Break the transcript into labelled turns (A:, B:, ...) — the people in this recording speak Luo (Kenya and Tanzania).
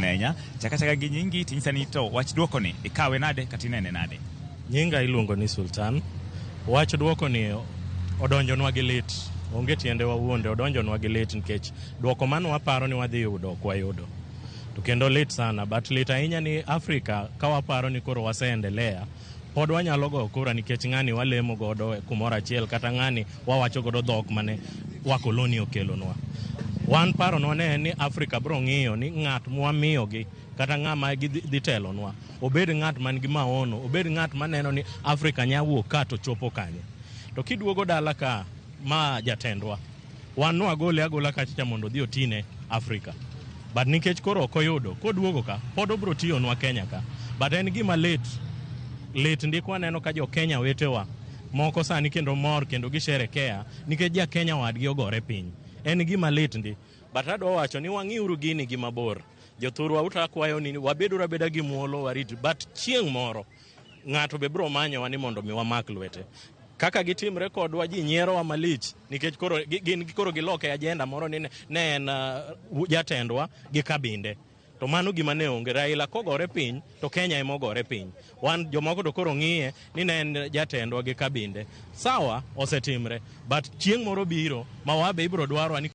A: Ahinya chaka chaka gi nyingi tinyisa ni to wach duoko ni ikawe nade kata inene nade?
B: Nyinga iluongo ni Sultan. Wach duoko ni odonjonwa gi lit. Onge tiende wawuonde, odonjonwa gi lit nikech duoko mane waparo ni wadhi yudo ok wayudo. To kendo lit sana, but lit ahinya ni Afrika ka waparo ni koro waseendelea, pod wanyalo go kura nikech ng'ani walemo godo kumoro achiel kata ng'ani wawacho godo dhok mane wakoloni okelonwa. Wan paronwa ne en ni Afrika biro ng'iyo ni ng'at mwamiyogi kata ng'ama gidhi telonwa obed ng'at man gi maono, obed ng'at maneno ni Afrika nya wuok ka to chopo kanye. To kiduogo dala ka ma jatendwa, wan nwagole agola kacha mondo odhi otine Afrika. But nikech koro ok oyudo, koduogo ka pod obiro tiyonwa Kenya ka. But en gima lit, lit ndi kwaneno ka jo Kenya wetewa moko sani kendo mor kendo gisherekea nikech ja Kenya wadgi ogore piny. En gima lit ndi. But adwa wacho ni wang'iuru gini gi mabor. Jothurwa utakwayo ni wabeduru abeda gi muolo warit, but chieng' moro ng'ato be biro manyowa ni mondo mi wamak lwete. Kaka gitimre kodwa ji nyierowa malich nikech koro gin koro giloke agenda moro ni ne en jatendwa gi kabinde. To mano gima ne onge. Raila kogore piny to Kenya ema ogore piny. Wan jomoko to koro ng'iye ni ne en jatendwa gi kabinde. Sawa, osetimre. But chieng' moro biro ma wabe ibiro dwarwa ni